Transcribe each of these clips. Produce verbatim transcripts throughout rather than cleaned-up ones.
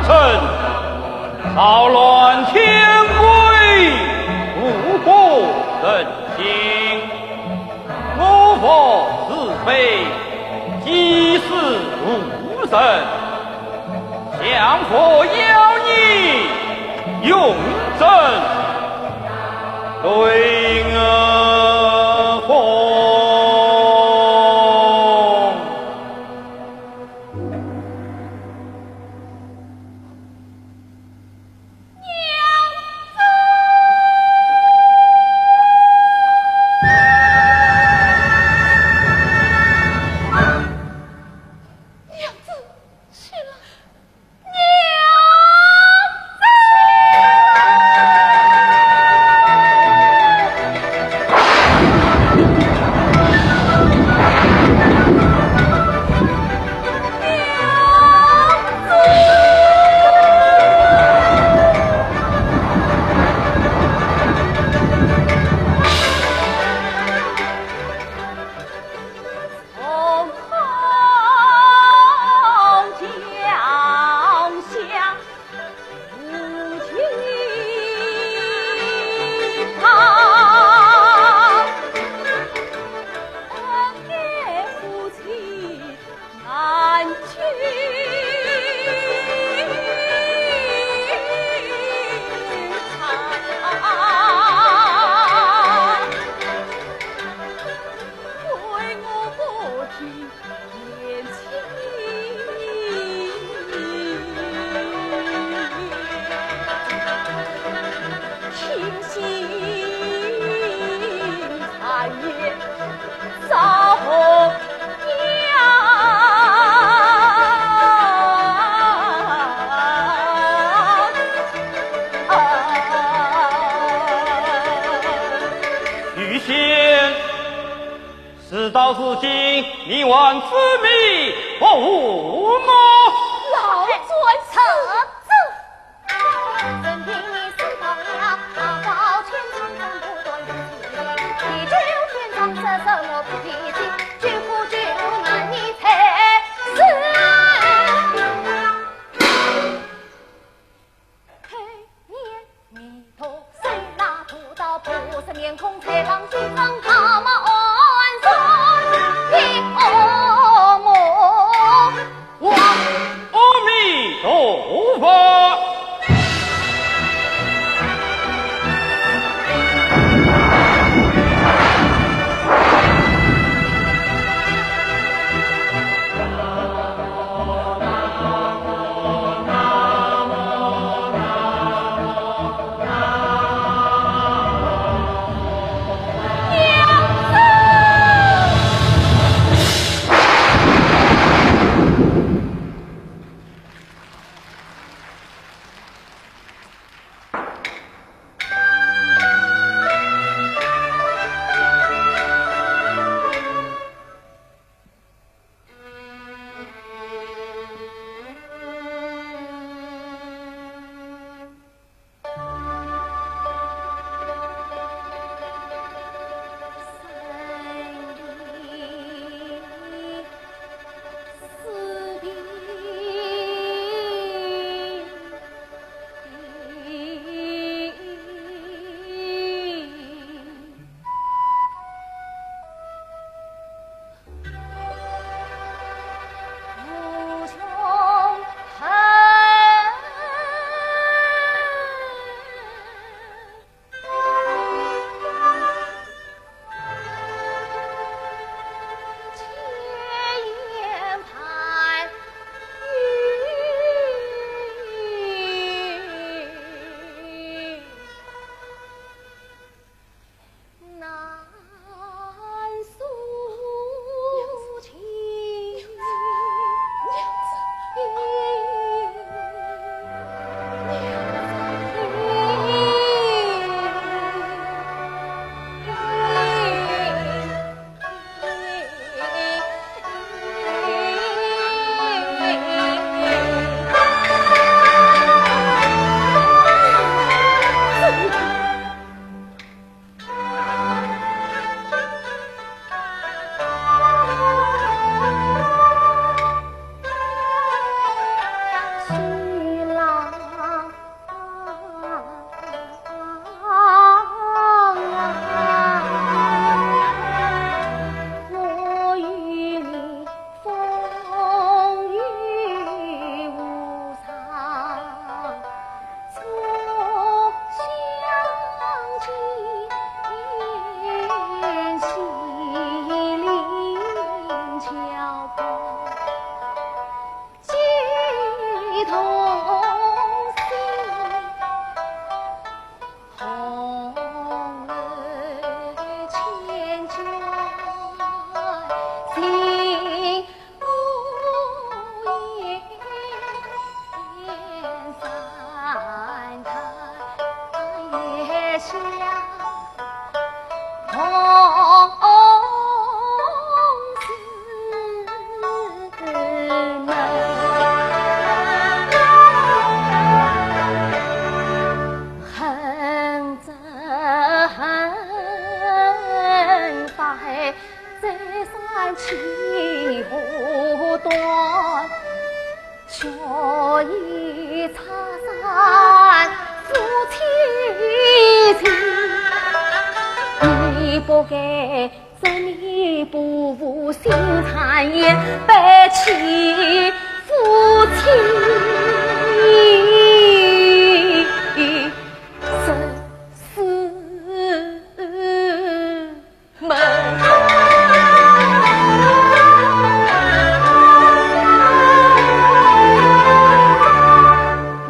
臣扰乱天规，误国人心，我佛慈悲，既是无人，降伏妖孽，永镇雷公。 娘子，起来。娘子！御前，事到如今，你还执迷不悟么？老转身。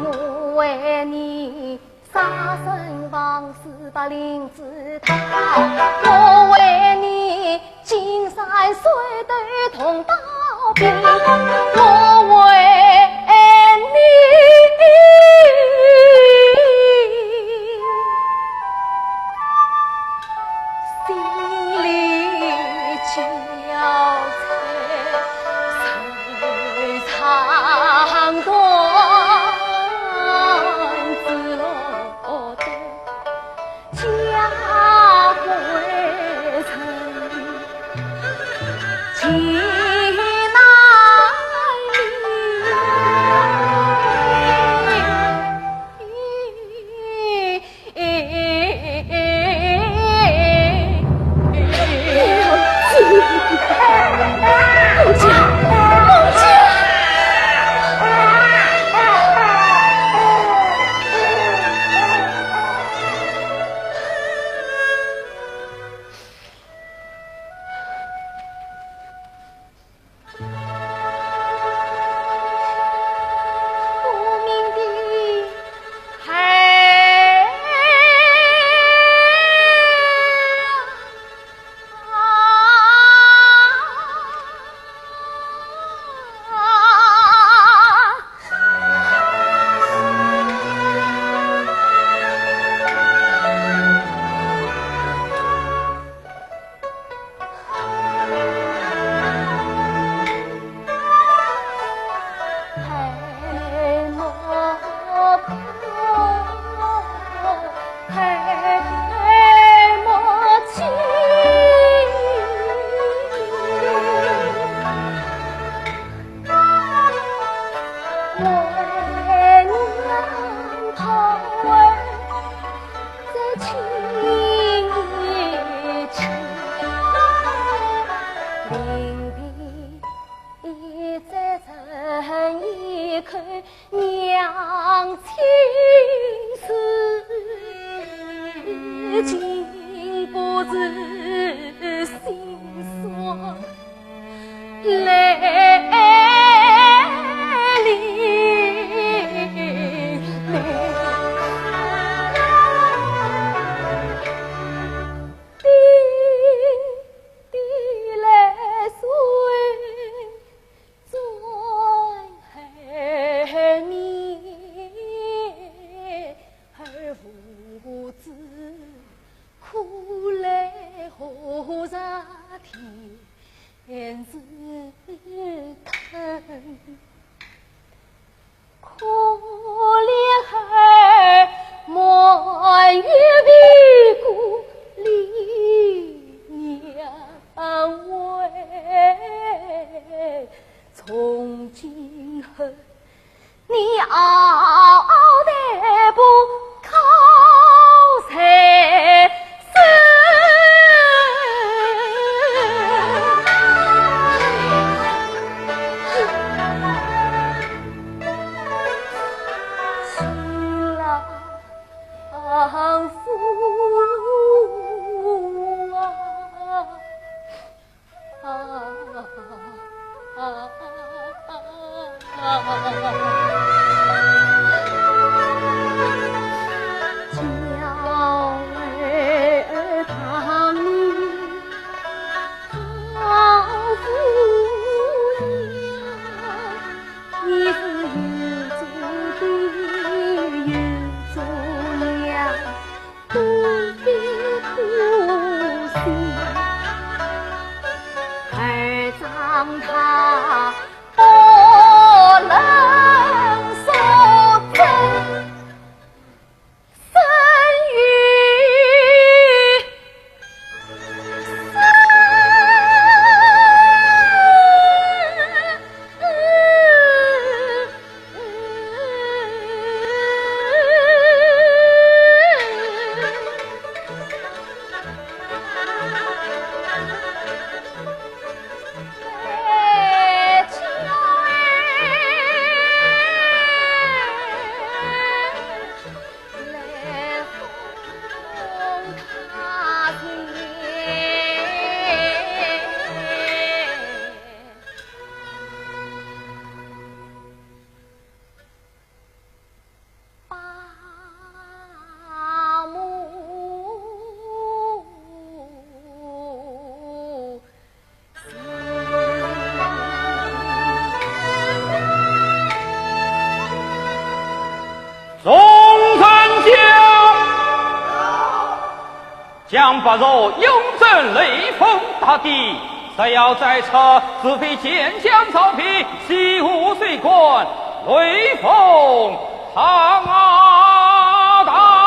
我为你杀身亡死把翎子套，我为你金山碎玉铜刀柄，我为你心里交瘁，愁肠断，紫罗家归程，情难离。众人将，将白蛇用阵雷峰大帝，只要再出，除非见将曹丕，西湖水官，雷峰堂啊堂。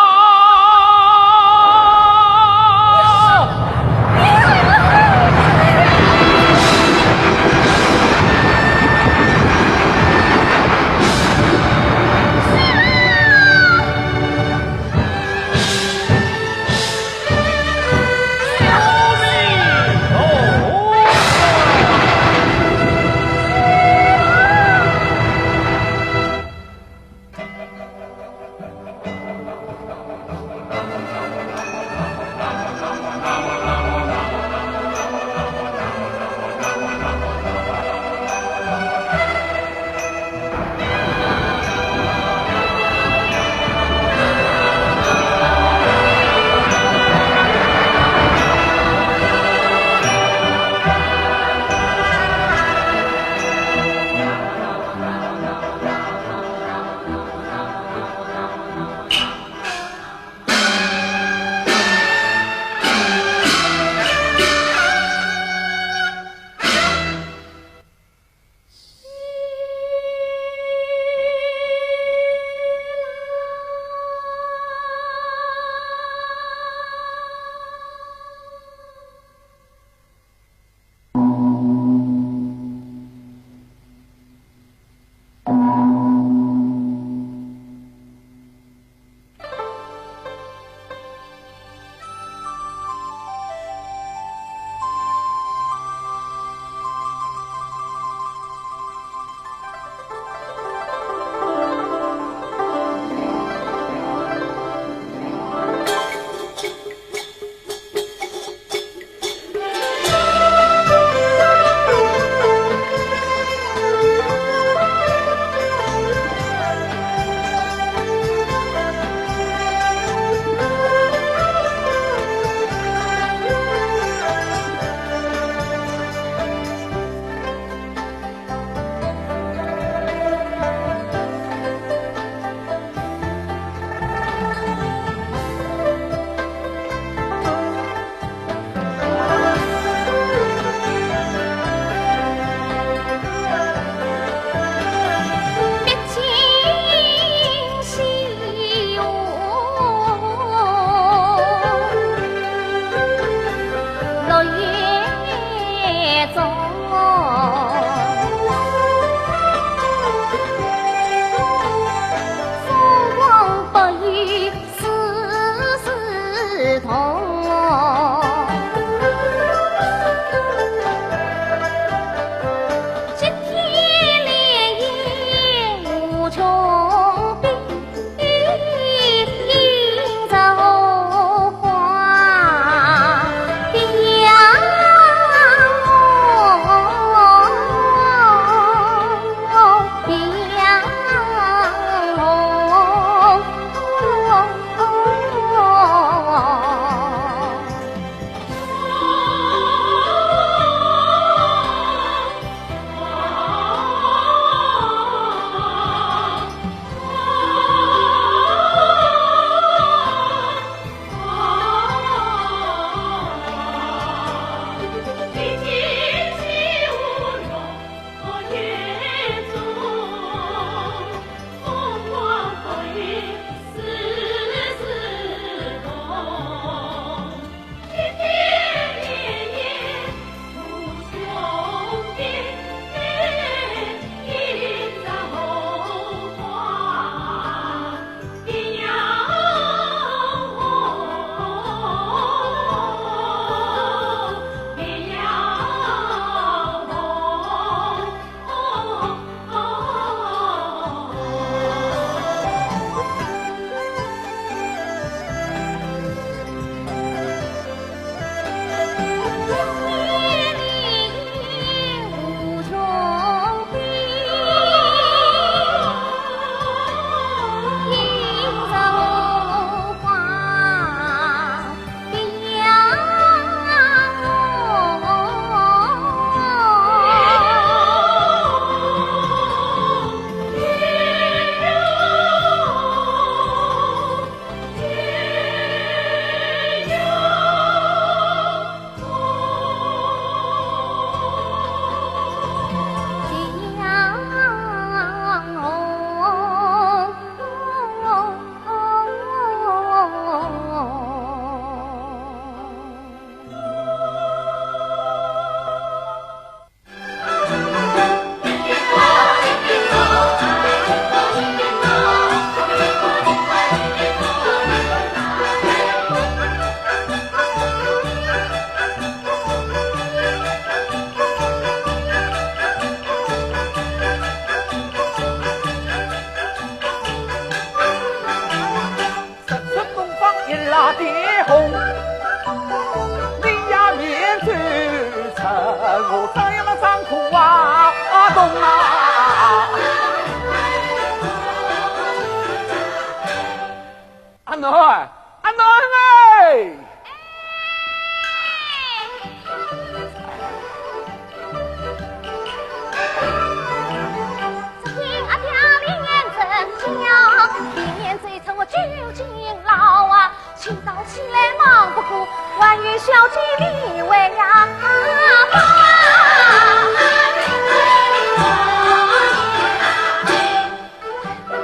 囡，阿囡哎！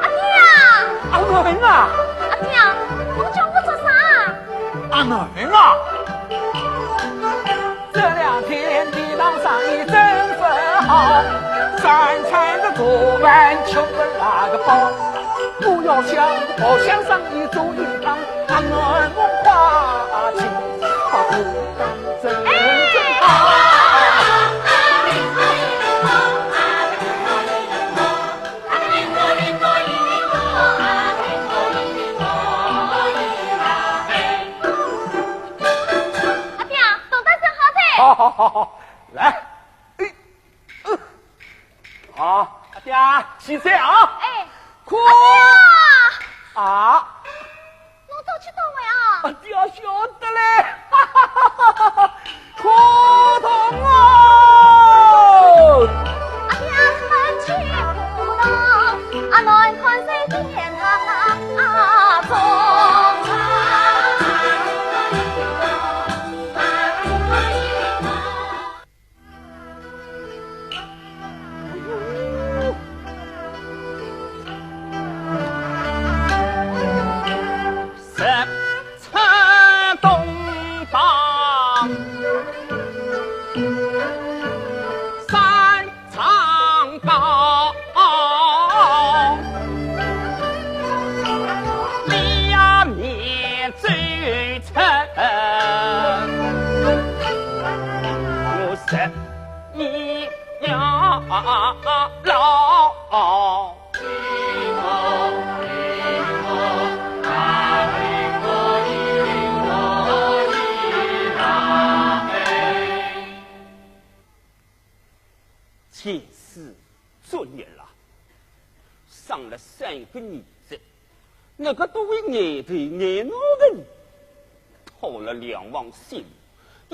阿爹啊！阿囡啊！阿爹啊，侬叫我做啥？阿囡啊！这两天地上生意真不好，三餐的做饭吃不那个饱。我要想，我想生意做一趟，阿囡我花钱把不当真。哎！阿爹，动作真好噻！好好好好，来，哎，嗯，好，阿爹，起菜啊！哎，快！阿爹！啊！ 侬早去到位啊？阿爹晓得嘞，哈哈哈哈哈！苦痛哦！阿爹是门前苦痛，阿囡看谁见他中。前世作孽了，生了三个儿子，那个都为眼头眼脑的人，讨了两房媳妇，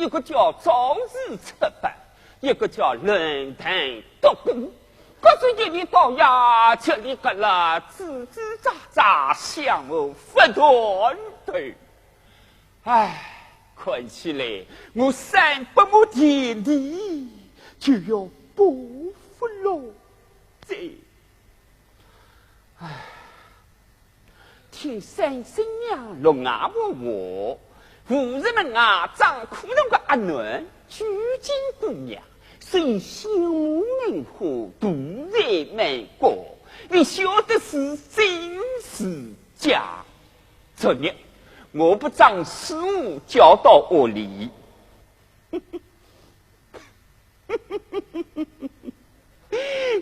一个叫早死七八，一个叫乱弹独孤，各自一里倒呀，这里个啦，吱吱喳喳，相互不断头。 唉，看起来我三伯母田地就要不服了哉。唉，听三婶娘陆外婆话，无锡门外张苦头个阿囡，举荐姑娘，生相貌蛮好，肚皮蛮高，你晓得是真是假？ 昨日我把张师傅叫到屋里，我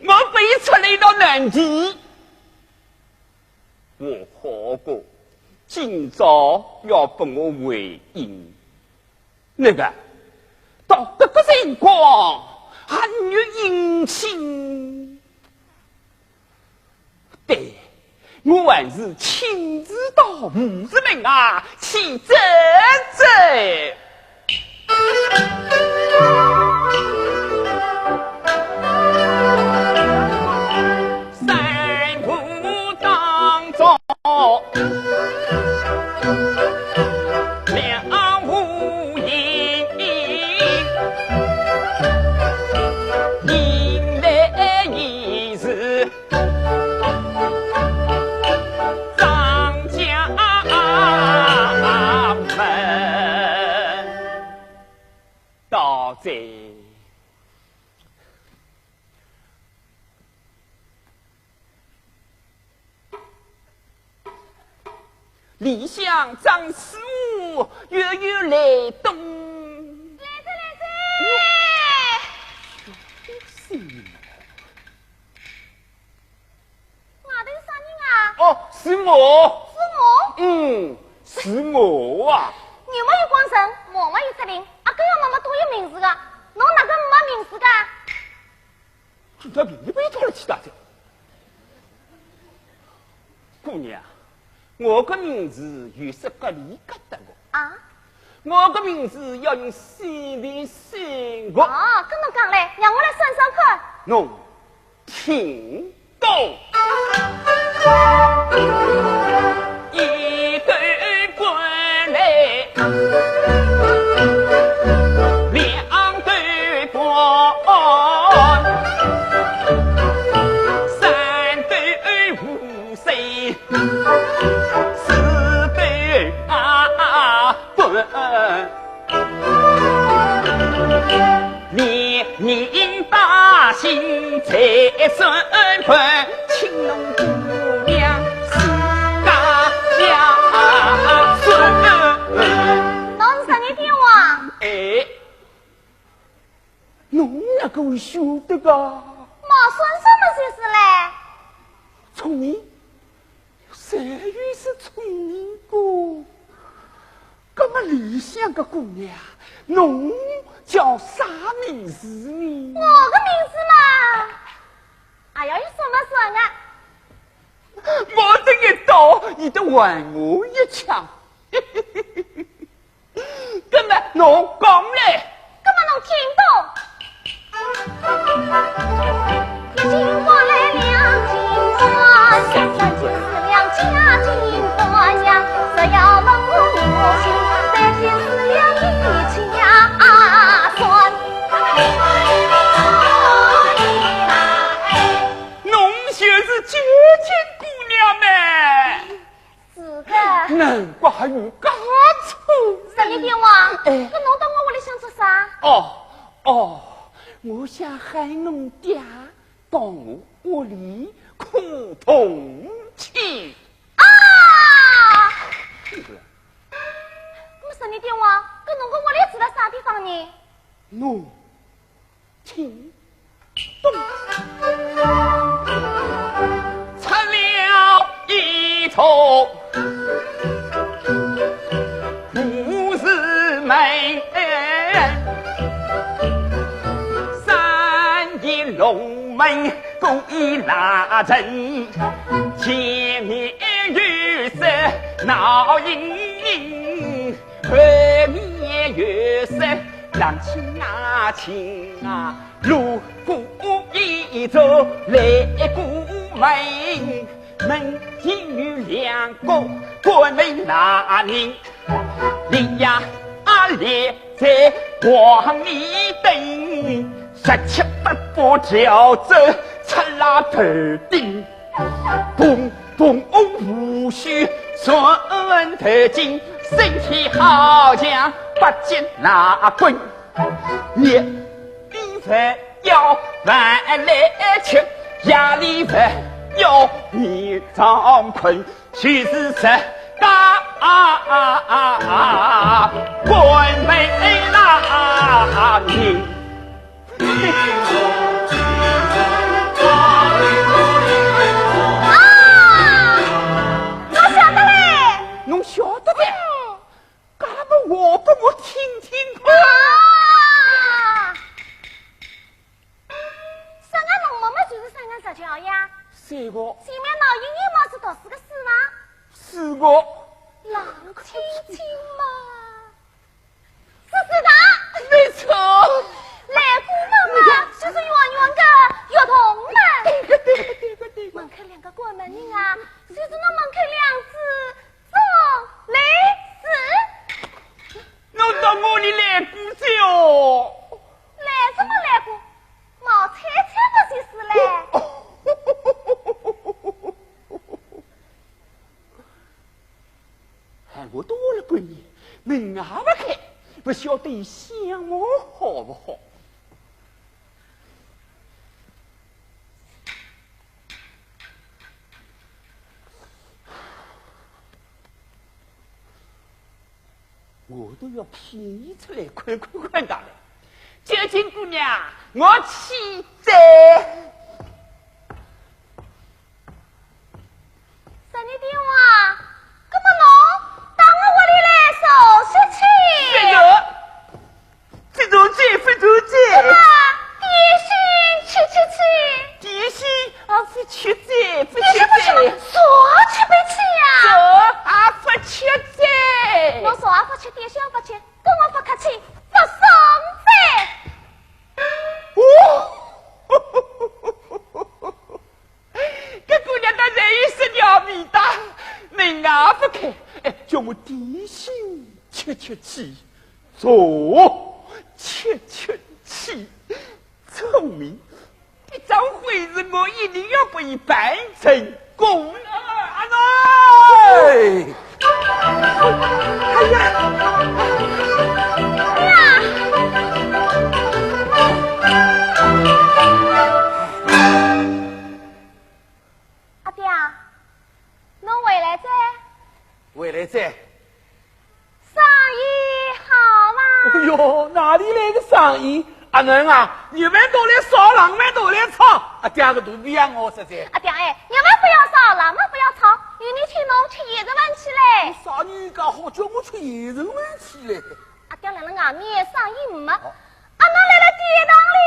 把伊出了一道难题。我好过，今朝要拨我回应。那个，到搿个辰光，还有音信。 对，我还是亲自到吴氏门外去走走。山谷当中，两无影，迎来已是 张家门。到哉。 里向张师傅远远来东。来哉，来哉。外头啥人啊？哦，是我。是我？嗯，是我啊。牛么有光神，马么有只翎，阿哥要么么都有名字个，侬哪个没名字个？ 今朝便宜勿要讨了去打折。姑娘，我个名字有啥个里个搭个？啊？我个名字要用三遍三个。哦，搿侬讲嘞，让我来算算看。侬听。 一对半来，两对半，三对五岁，四对啊半。 年年把新财算盘，请侬姑娘自家家算。侬是啥人的哇？哎，侬哪个会晓得个？毛算算么就是嘞。聪明。 谁又是聪明个？搿么里向个姑娘，侬叫啥名字呢？我个名字嘛，哎呀，有什么说啊？我这一刀，你得还我一枪。 搿么侬讲嘞。搿么侬听懂。一斤八两两斤半，三斤四两价斤半呀，若要问我名姓，三斤四两一家算。侬就是九斤姑娘咩？ 是个。难怪还有介错。十二点王，哎。搿侬到我屋里向做啥？哦，哦，我想喊侬爹到我屋里看铜钱。啊！搿么十二点王，搿侬个屋里住辣啥地方呢？喏， 听懂。拆了一座五字门，三间龙门过一拉城，前面有山闹盈盈， 后面有山，浪青啊青啊，路过一座来过门，门前有两个关门大人，立呀啊立在往里等，十七八把笤帚插辣头顶。 蓬蓬无须算头巾，身体好像八斤那棍。夜里还要饭来吃，夜里还要眠床困，就是这个关门大人。 啊，我晓得嘞。侬晓得的？嗯。搿么话拨我听听看。啊，啥个侬妈妈就是啥个实梗呀？是个。前面闹盈盈么是读书个书伐？是个。冷清清嘛。 是是的。没错。来过门啊，就是圆圆个月洞门。对个，对个，对个，对个。门口两个关门人啊，就是那门口两只钟楼子。侬到我屋里来过哉哦。来是没来过，毛猜猜个就是嘞。 哎，我多了半年，门也不开，不晓得伊想我好不好？我都要骗伊出来看看看的了。九斤姑娘，我去哉。 三弟弟哇，搿么侬到我屋里来受气气？这个，这种罪，这种罪。搿么，点心吃吃吃？点心啊，不吃罪，不吃罪。点心不吃，啥吃不吃呀？走。叫我点心吃吃气，茶吃吃气，聪明，这桩婚事我一定要拨伊办成功。阿奴！哎，哎呀！阿爹，侬回来哉？回来哉。生意好伐？哎哟，哪里来个生意？阿囡啊，日饭倒来烧，冷饭倒来炒，阿爹个肚皮也饿煞哉。阿爹哎，日饭勿要烧，冷饭勿要炒，有人请侬吃宴席饭去嘞。啥人家好叫我吃宴席饭去嘞？阿爹辣辣外面生意没，阿囡来了店堂里。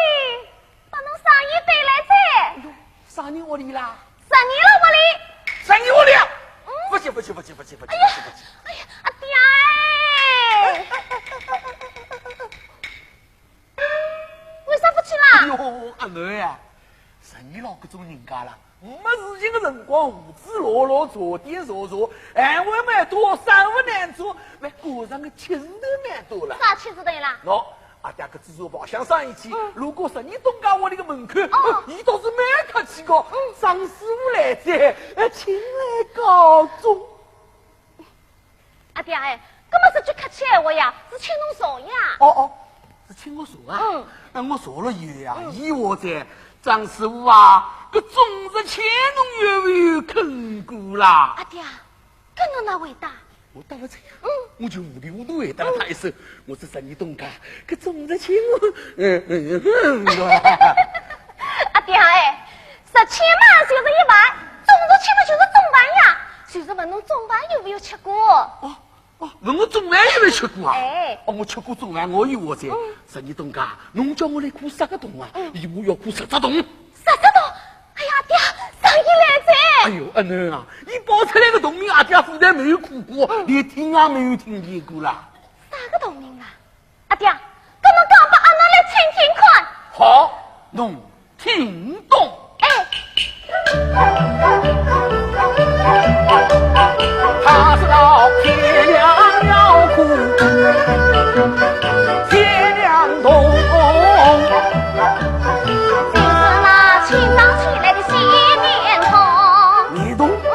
拨侬生意对来哉。哎哟，啥人屋里啦？啥人了屋里？啥人屋里啊？嗯。勿去，勿去，勿去，勿去，勿去，哎呀，勿去，勿去。哎呀，阿爹哎！为啥勿去啦？哎哟，阿囡呀，啥人老搿种人家啦，没事情个辰光，胡子落落，茶店坐坐，闲话蛮多，生活难做，蛮过上个七字头蛮多了。啥七字头啦？喏， 阿爹搿次茶包厢生意去，嗯。路过十二东家屋里个门口，哦。伊倒是蛮客气个，嗯。张师傅来哉，呃，请来告终。阿爹哎，搿么是句客气闲话呀，是请侬坐呀。哦哦，是请我坐啊？嗯。哎，我坐了以后呀，嗯。伊话哉，张师傅啊，搿种日请侬有没有肯过啦？阿爹， 搿侬哪回答？我答勿出呀，嗯。我就糊里糊涂回答了他一声，我说十二东家，搿种日请我，嗯嗯嗯。阿爹哎，日请嘛就是一饭，种日请嘛就是中饭呀，就是问侬中饭有没有吃过？哦哦，问我中饭有没有吃过啊？哎。哦，我吃过中饭，我有我在。嗯。十二东家，侬叫我来过十个洞啊，嗯。伊我要过十只洞。 十只洞？哎呀，爹，生意来哉！哎哟，阿囡啊，伊报出来个洞名阿爹非但没有看过，嗯。连听也没有听见过啦。啥个洞名啊？阿爹，搿侬讲拨阿囡来听听看。好，侬听懂。哎。他是到天亮了哭，天亮洞。 就是那清早起来的洗面桶。面桶？嗯。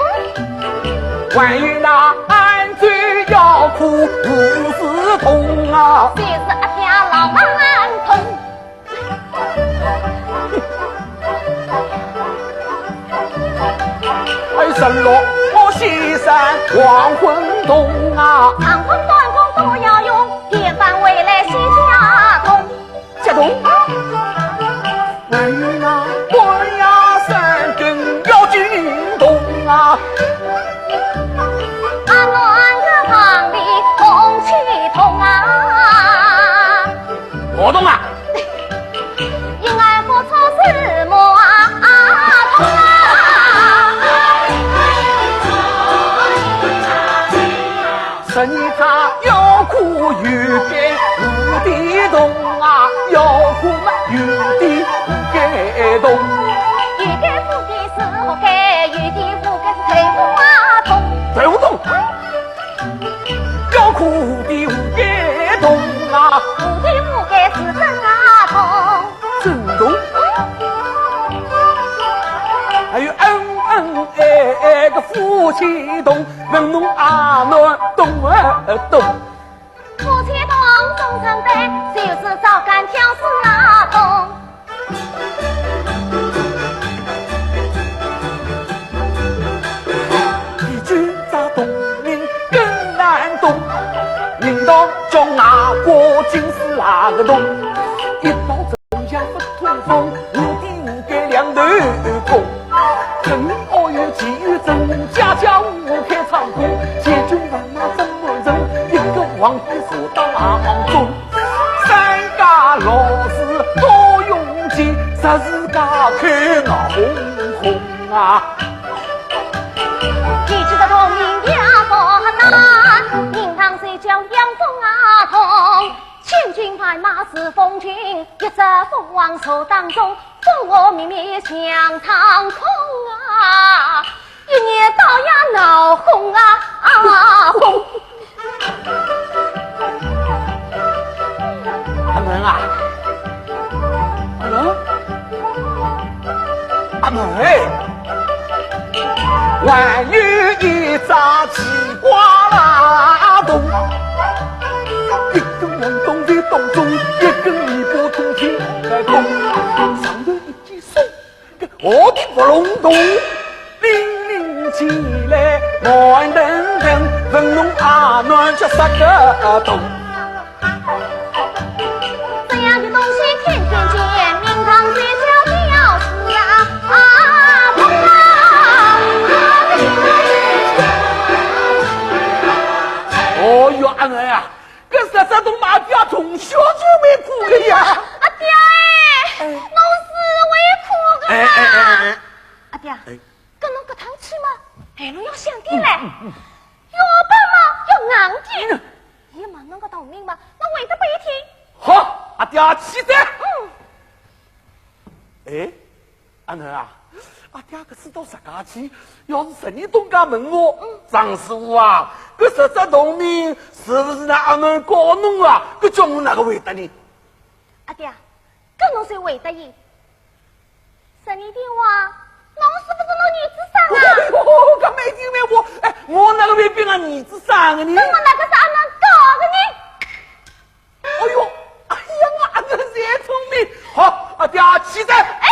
还有那安州要哭胡子痛啊。就是阿爹老安痛。还有日落我西山黄昏洞啊。黄昏断供都要用，典范回来西家洞。 接洞。还有那断崖山根要紧动啊。啊，断崖旁的空气筒啊。活动啊。因爱不出什么啊，啊，痛啊。 十二他要哭有该无地洞啊，要哭嘛有地无该洞。有该无地是活该，有地无该是豆腐啊痛。豆腐痛。要哭无地无该洞啊。无地无该是真啊痛。 震动。还有恩恩爱爱个夫妻洞，问侬阿囡懂不懂？夫妻洞中上的，就是照干挑事那洞。 地主找洞人更难懂，人道叫外国进士哪个懂？一到镇江不通风，无地无该两头空。人哦有奇遇症，家家户户开仓库，解决烦恼怎么忍？一个皇帝坐到哪行中？三家老字多用钱，十四家口闹哄哄啊。 地主的洞人也不难，人当水叫洋风啊痛。千军万马是风军，一只凤凰手当中，风火密密像长空啊。一年到夜闹哄啊，啊哄。不隆咚，叮铃起来，慢腾腾，问侬阿囡叫啥个东？这样的东西天天见，名堂最小的要死啊！啊，痛啊！哦哟，阿囡啊，搿十只东西阿爹从小就会苦个呀。阿爹哎，哎。侬是会苦个嘛？哎，哎，哎，哎。阿爹，哎。 搿侬搿趟去嘛，哎，侬要响点嘞，嗯，嗯，嗯。要板嘛，要硬点。嗯。伊问侬个大名嘛，侬回答拨伊听。好，阿爹去哉。嗯。哎，阿囡啊，阿爹搿次到石家庄，要是十二东家问我，嗯。常师傅啊，搿十只东西是勿是㑚阿囡教侬啊？搿叫我哪个回答呢？阿爹，搿侬就回答伊。 十二点哇，侬是勿是侬儿子生啊？哦，搿没听没我，哎，我哪个会变俺儿子生个呢？那么哪个是阿囡教个呢？哎哟，哎呀，我阿囡才聪明。好，阿爹去哉。哎。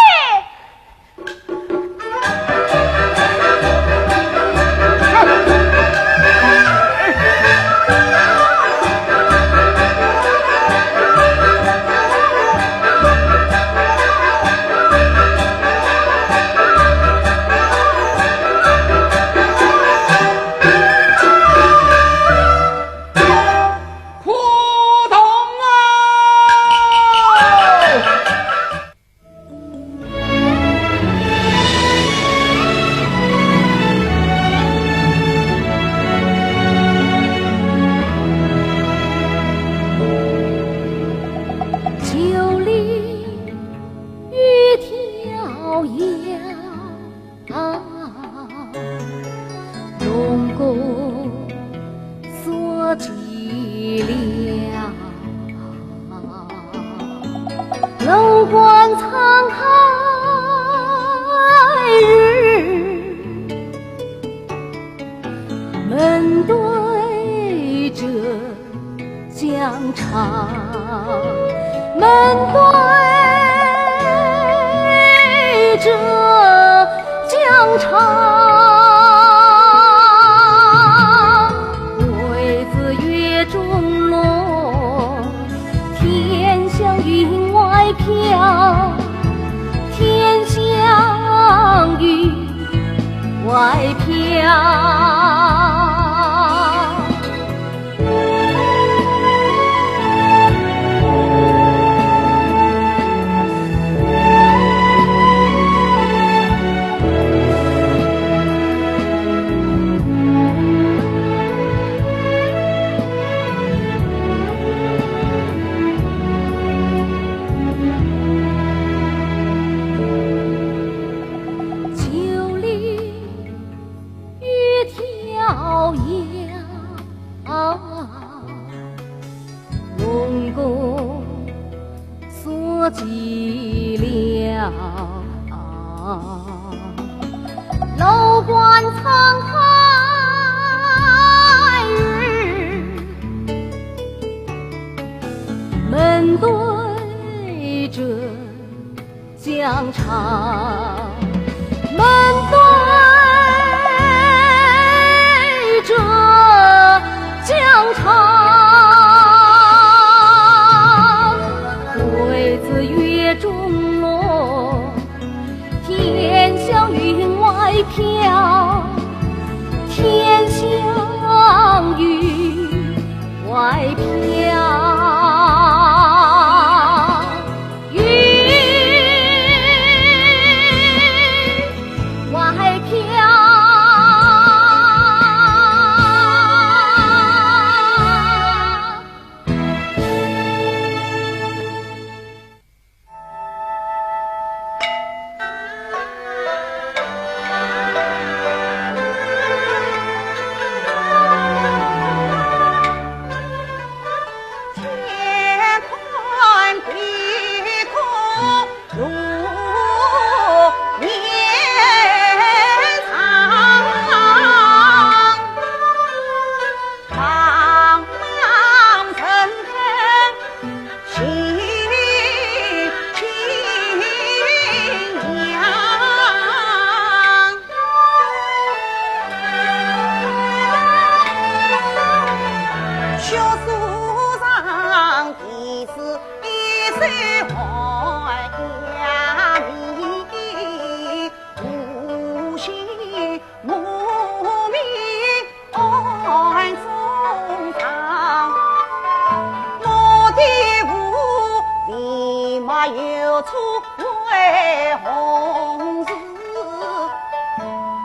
红日，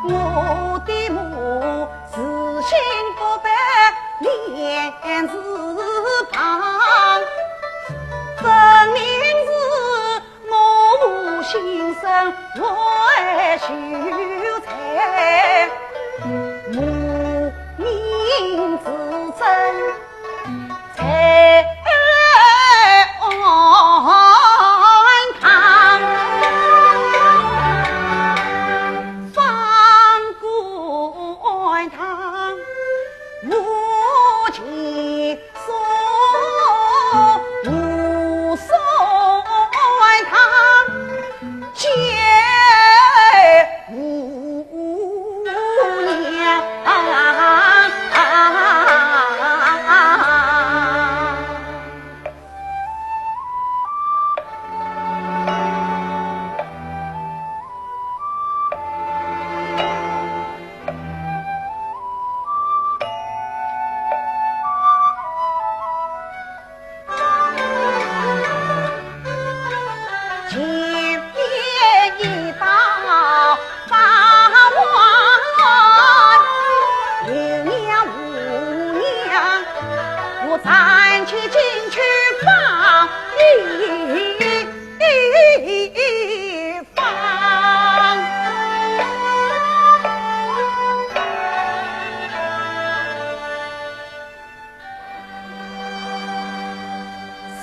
我的母自信不被面子旁，分明是我无心生为秀才，母命自珍。 在安康，方官堂，无其所，无所安堂。 见无娘。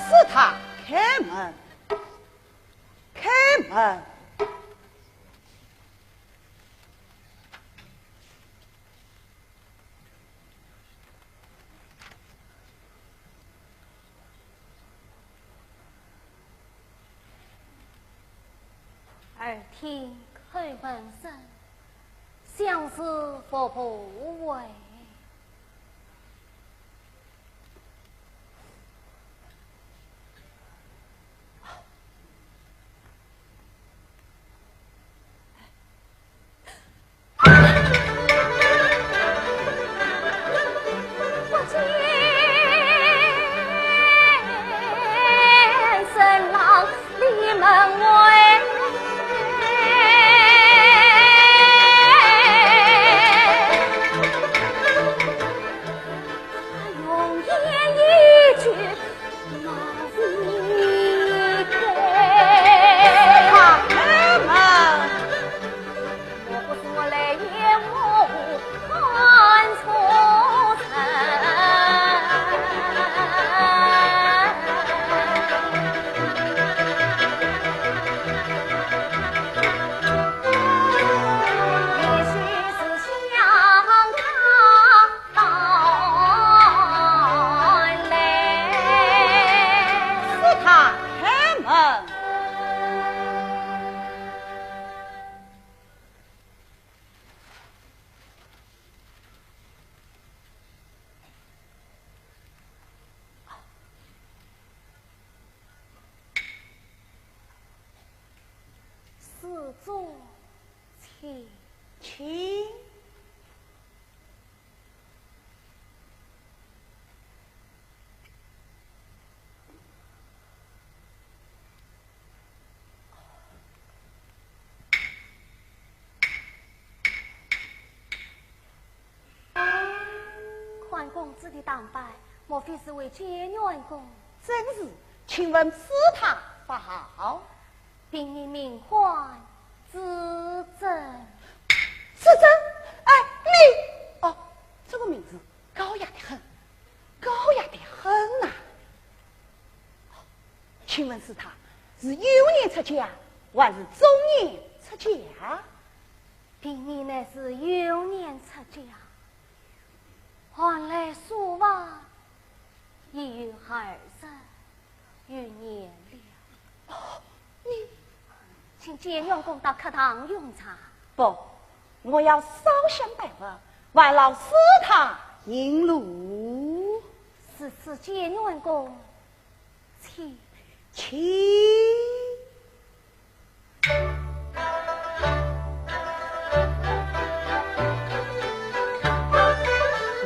是他开门，开门。 耳听叩门声，像是服部围。 是他开门。 施主，请。请。 看公子的打扮，莫非是位解元公？正是，请问是他不好。 禀你名唤子珍。子珍？哎，你，哦，这个名字高雅得很，高雅得很呐。请问是他是幼年出家，还是中年出家？禀你乃是幼年出家， 原来书房已有二十余年了。哦，你，请解元公到客堂用茶。不，我要烧香拜佛，还劳师太引路。如此解元公，请。请。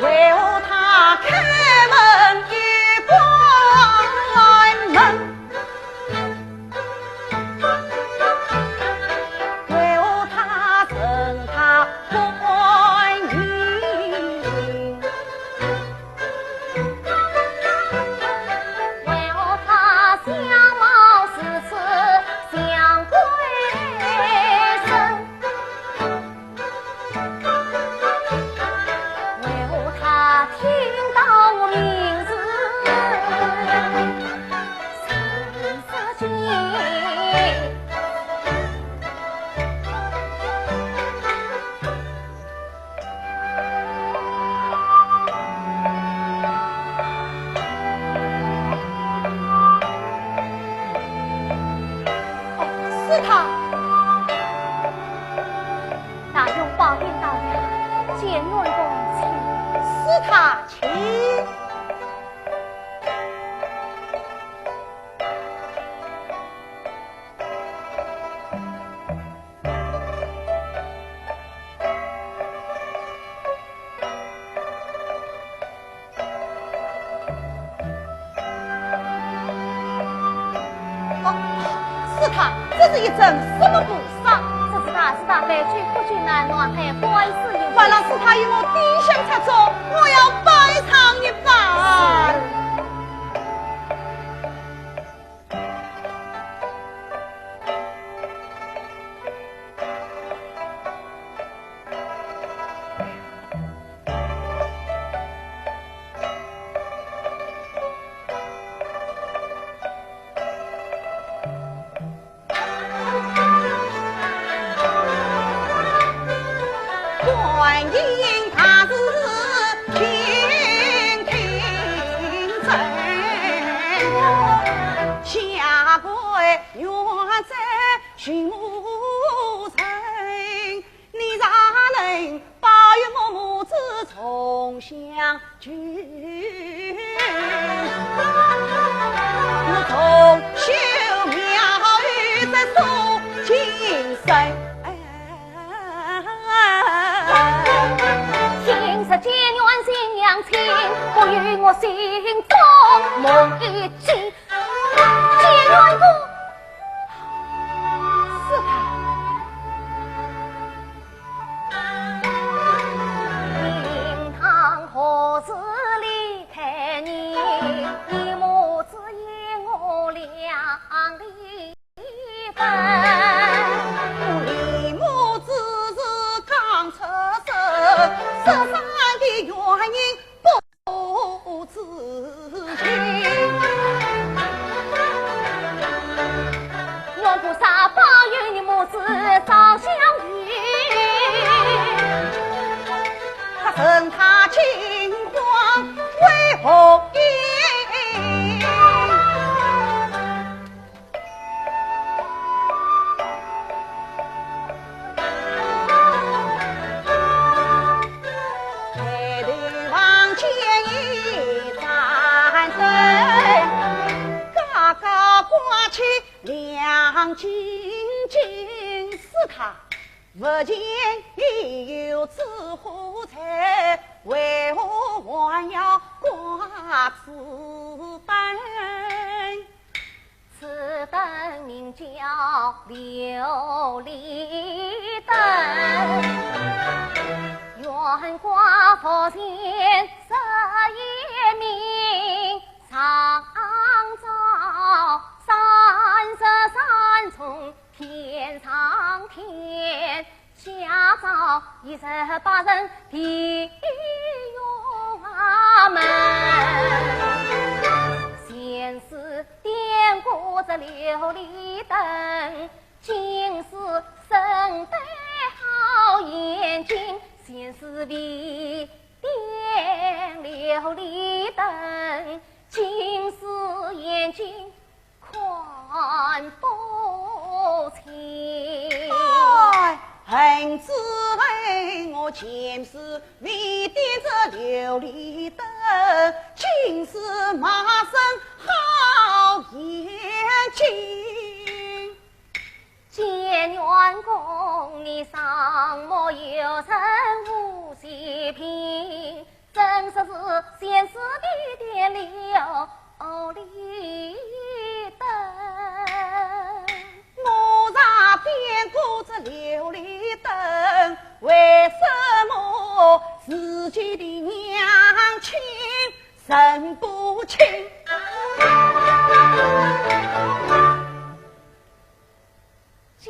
为何他开门又关门？他。大勇保兵到了，见阮公请。是他请。 哦，是他，这是一尊什么菩萨？这是大慈大悲救苦救难、南海观世音菩萨。还望是他与我点香插烛，我要拜上一拜。是。 观音大士请听真，下跪愿在寻母神。 你若能保佑我母子重相聚，我重修庙宇再送金身。今日结缘新娘亲，不与我心中梦一惊。结缘姑，是他。 灵堂何时离开你？你母子与我两离分。你母子是刚出世，失散的原因 不知情。愿菩萨保佑你母子早相遇，他生他金光为何影？ 抬头望见一盏灯，高高挂起亮晶晶。是他，佛前已有紫火柴，为何还要挂此灯？ 此灯名叫琉璃灯，悬挂佛前十一面，上照三十三重天上天， 下照二十八层地狱门。前世点过这琉璃灯，今世生得好眼睛。前世未点琉璃灯，今世眼睛 看不清。哎，恨之恨我前世未点这琉璃灯，今世卖身好眼睛。见元公，你双目有神无虚凭， 真说是前世的点了琉璃灯。我若点过这琉璃灯，为什么自己的娘亲认不清？ 见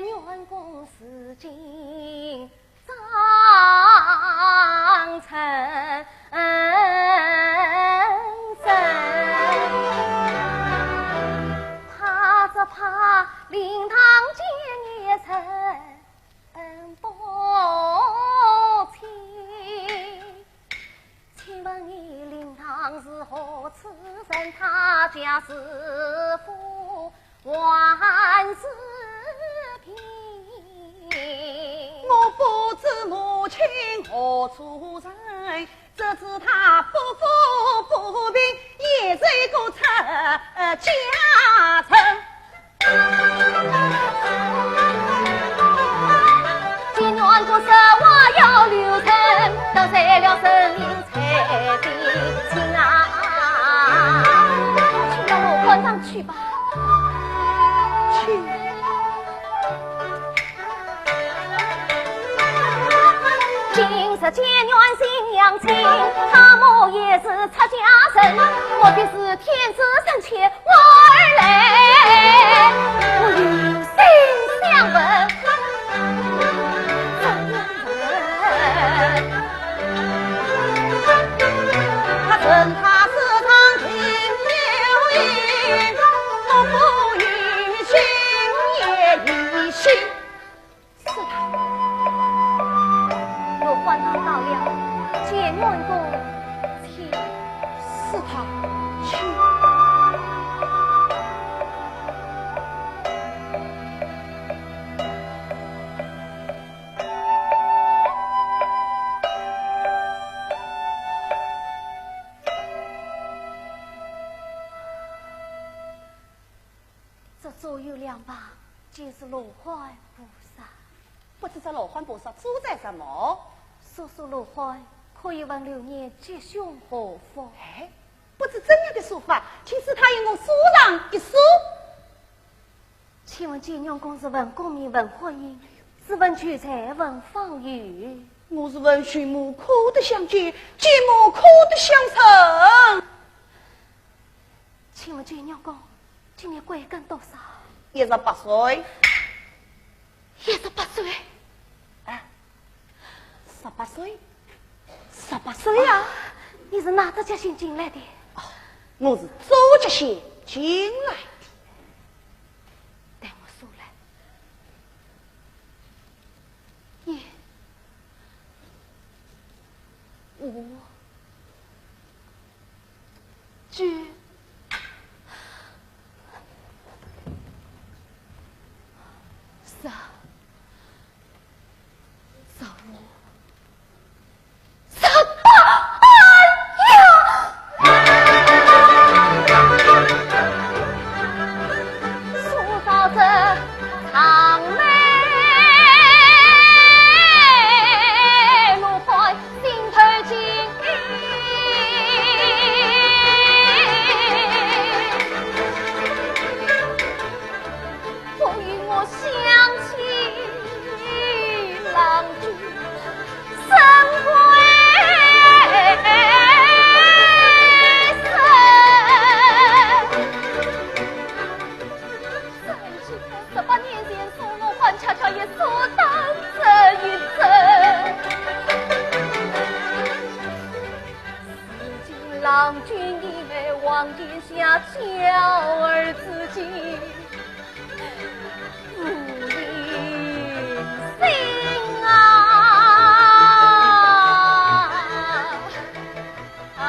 元公，如今长成身，怕只怕灵堂见一声不清。 请问你灵堂是何处人？他家是否还是知母亲何处人，只知她不富不贫，也是一个出家人。情愿不说话要留神，得罪了神明才定心啊。请到罗汉堂去吧。去。 今日结缘新娘亲，他母也是出家人，我便是天子三千我儿来，我有心相问，怎样问？他问他时常听流言，我不疑心也疑心。 是他。罗汉堂到了，见恩公请。是他，请。 这左右两旁，皆是罗汉菩萨。不知这罗汉菩萨住在什么？说书罗汉可以问流年吉凶祸福。哎，不知怎样的说法，请师太与我书上一书。请问见恩公是问功名问婚姻，是问求财问访友？我是问寻母可得相见，见母可得相成。 请问见恩公，今年贵庚多少？一十八岁。一十八岁？啊，十八岁，十八岁呀！啊，你是哪只脚先进来的？哦，我是左脚先进来的。待我数来。一，五， 九，十，十五，十八，哎呀！说到这，长眉罗汉 心头惊。不与我想起郎君生归身。 三十八年前，送罗汉恰巧也说到这一则。如今郎君已为王殿下娇儿之情，不忍心啊！ 啊，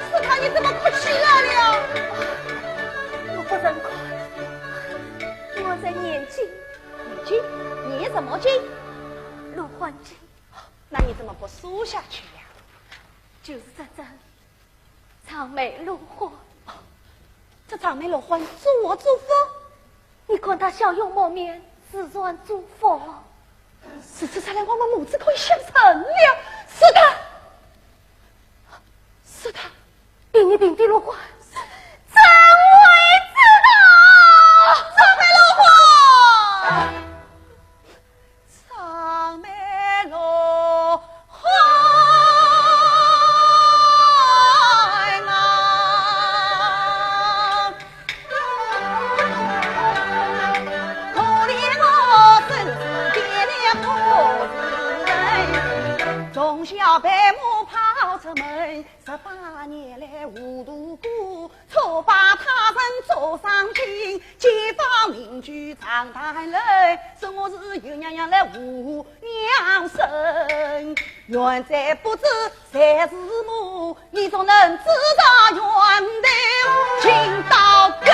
师太，你怎么哭起来了？我不曾哭，我在念经。念经？念什么经？罗汉经。那你怎么不说下去呀？就是这尊长眉罗汉。这长眉罗汉作何作福？ 你看他笑容满面，自然祝福。如此说来，我们母子可以相成了。是的，是的。比你平地落花，怎会知道？怎会落花？ 长眉罗汉啊，可怜我身世间的苦人，从小被母抛出门，十八年来糊涂过， 错把他人做上亲，街坊邻居常谈论，说我是有娘养来无娘生。原在不知谁是母，你总能知道源头寻到根。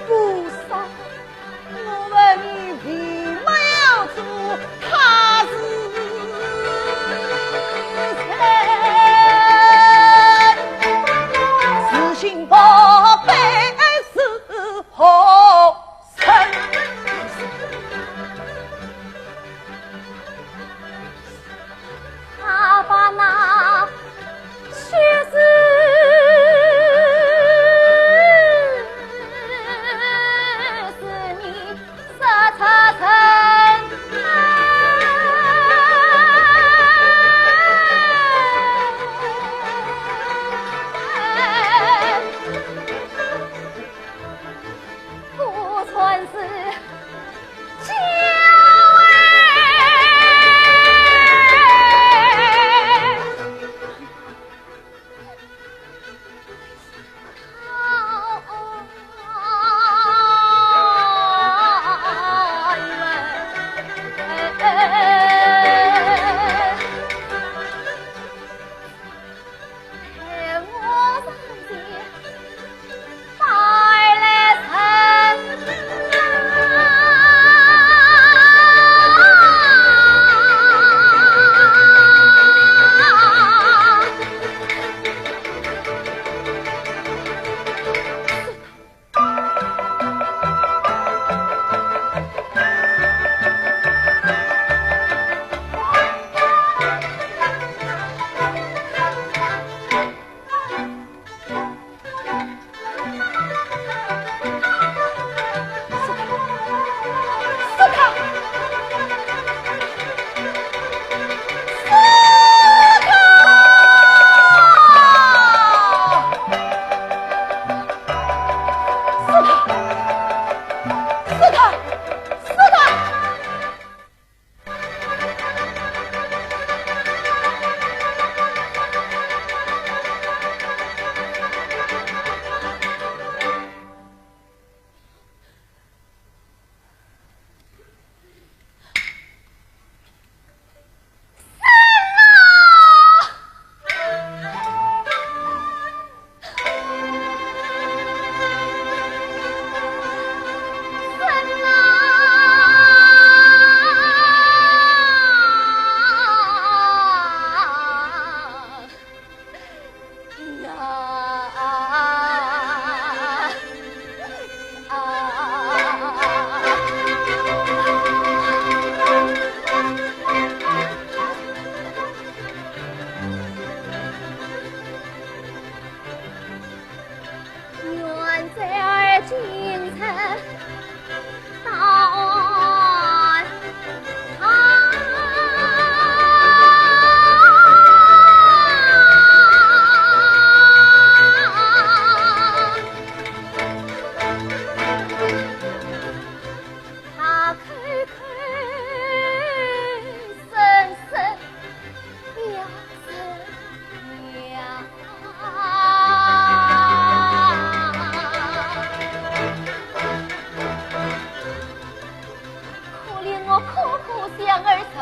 菩萨，我们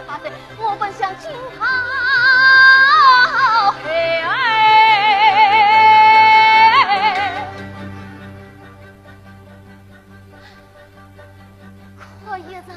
八岁，我本想惊涛骇浪。可一场。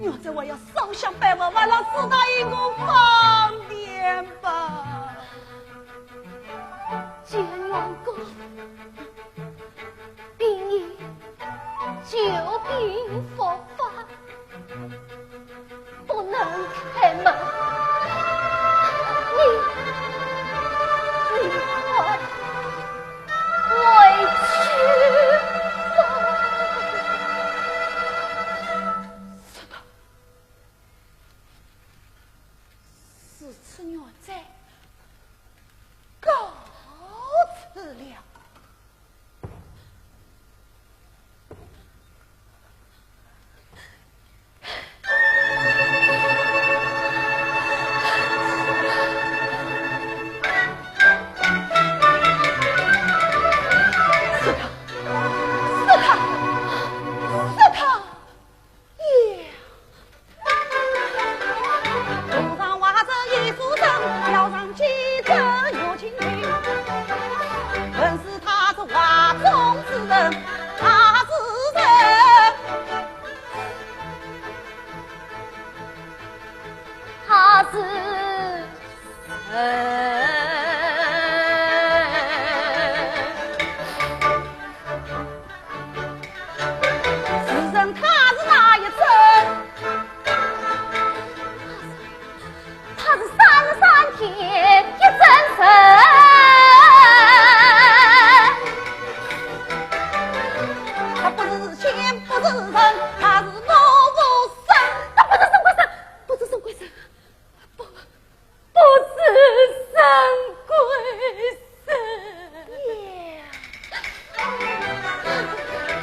我这还要烧香拜佛，还老师答应我放电吧。见元哥，病已久病复发，不能开门。你，你快回去吧。是的。 如此，元哉，告辞了。是他，是他，是他！ 头上画着一幅生，腰上系着玉金裙。问是他是画中之人，他是人，他是 是人，他是哪一种？他是三十三天一真身。他不是仙，不是人，他是我无生。他不是沈桂生，不是沈桂生，不 不是沈桂生。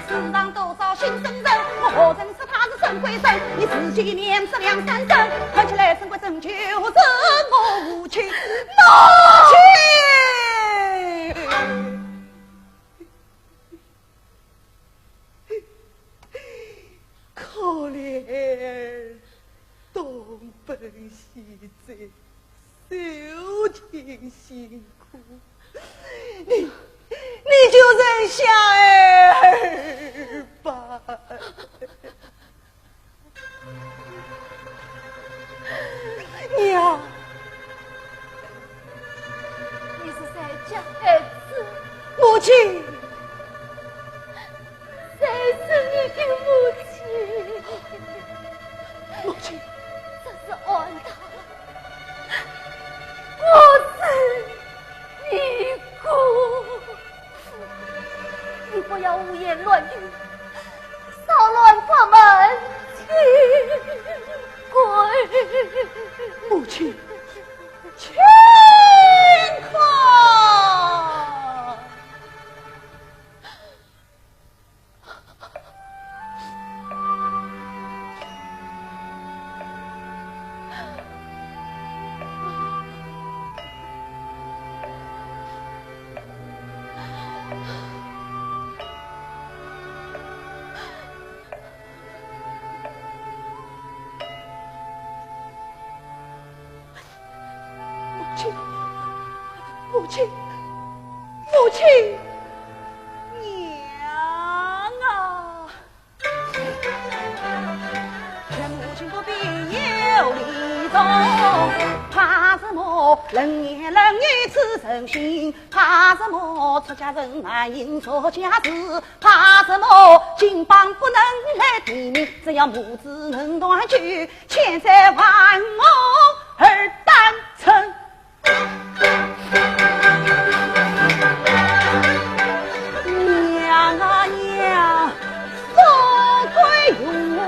世上多少新生人，我何曾说他是沈桂生？你仔细念这两三声，看起来沈桂生就是母亲，母亲！ 可怜东奔西走，受尽辛苦，你，你就认下儿吧。 娘，你是谁家孩子？母亲，谁是你的母亲？母亲，这是俺的，我是你姑。你不要胡言乱语， 扰乱佛门清规。母亲，请看。 母亲，母亲，母亲，娘啊！ 娘啊娘，富贵荣华，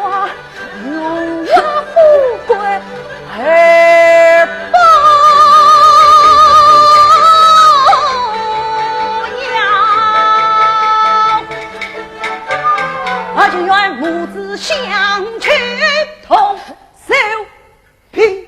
荣华富贵而不要。我情愿母子相去同守贫。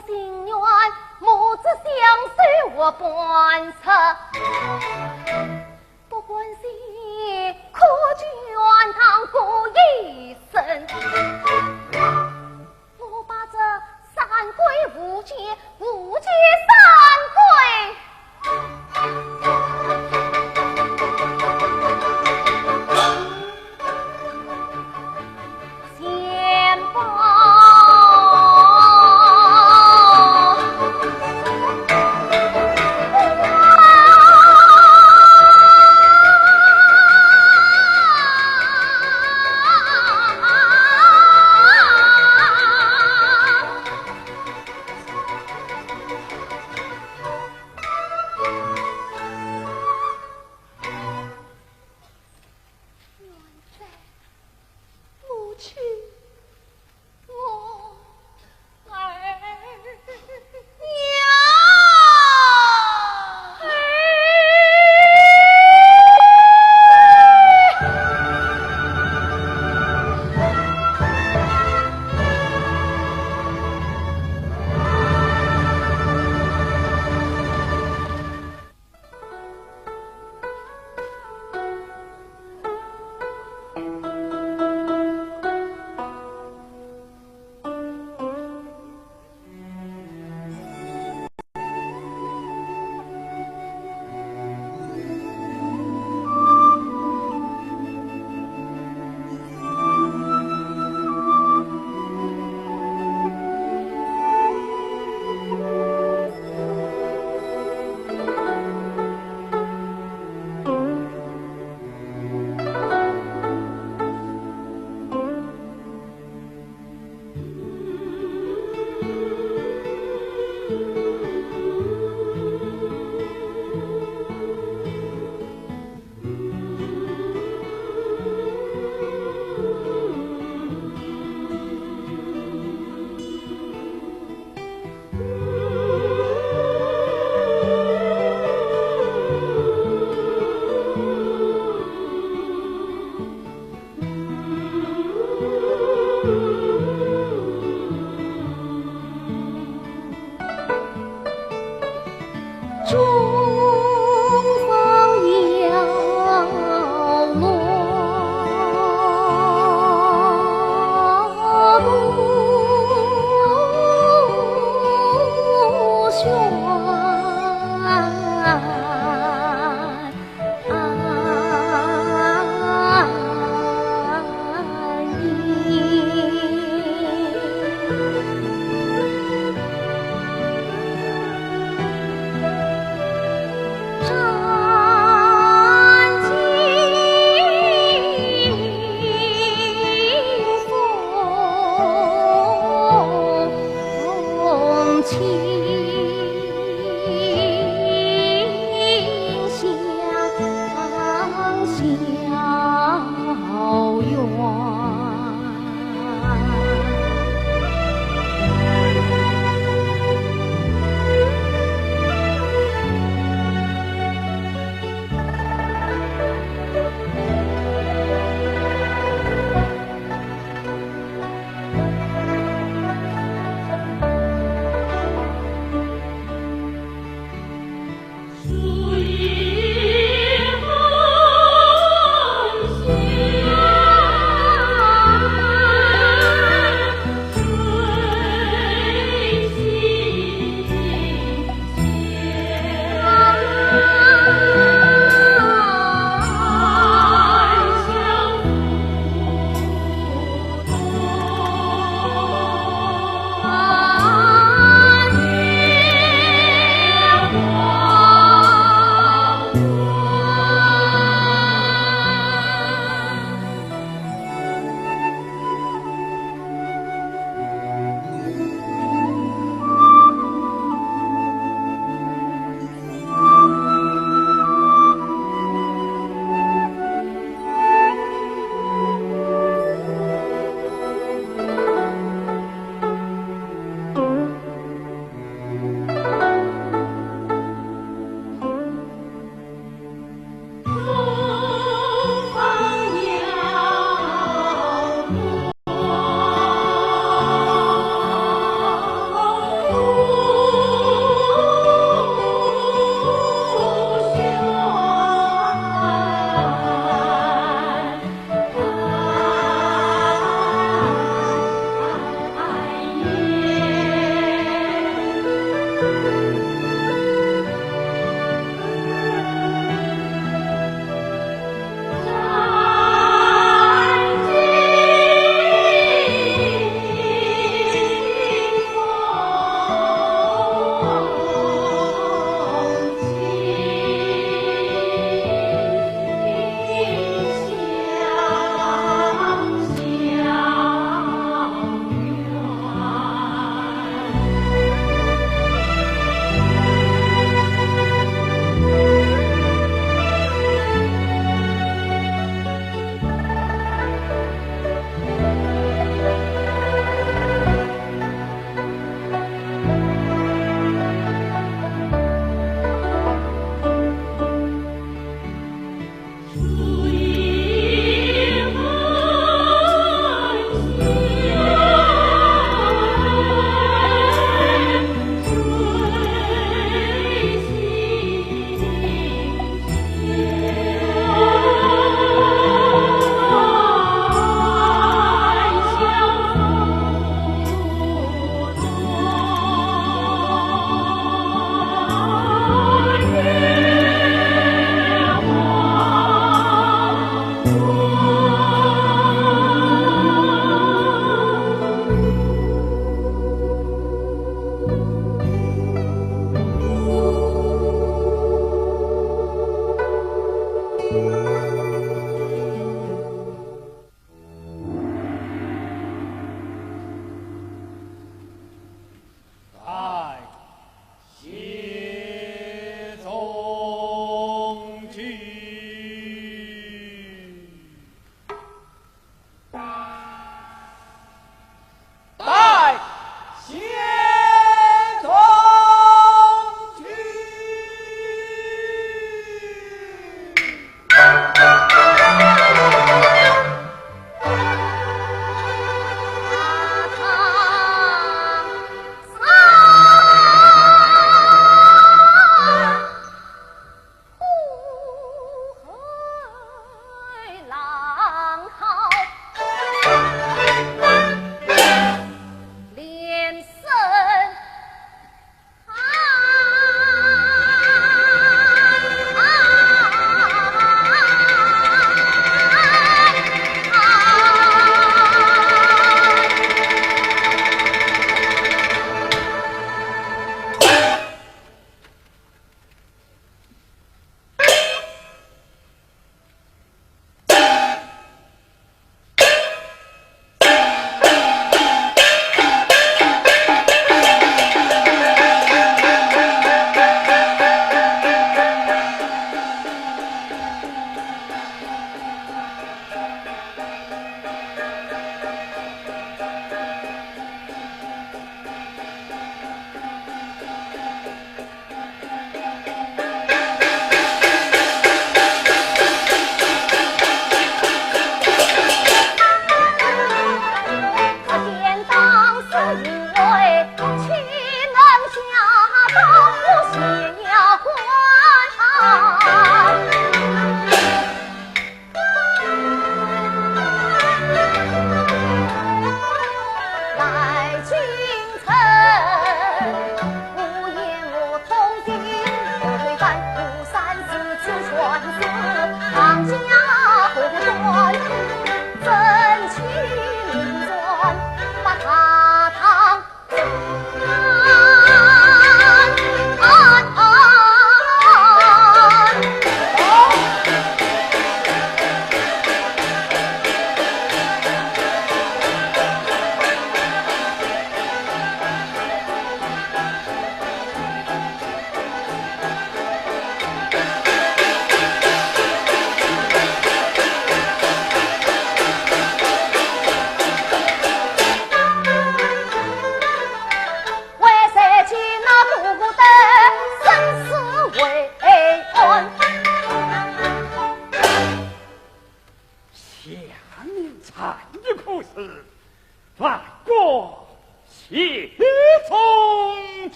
心愿，母子相守我半世。不管是苦苦愿当过一生。我把这三跪五叩，五叩三跪。 先报。元帅，母亲，我儿。娘！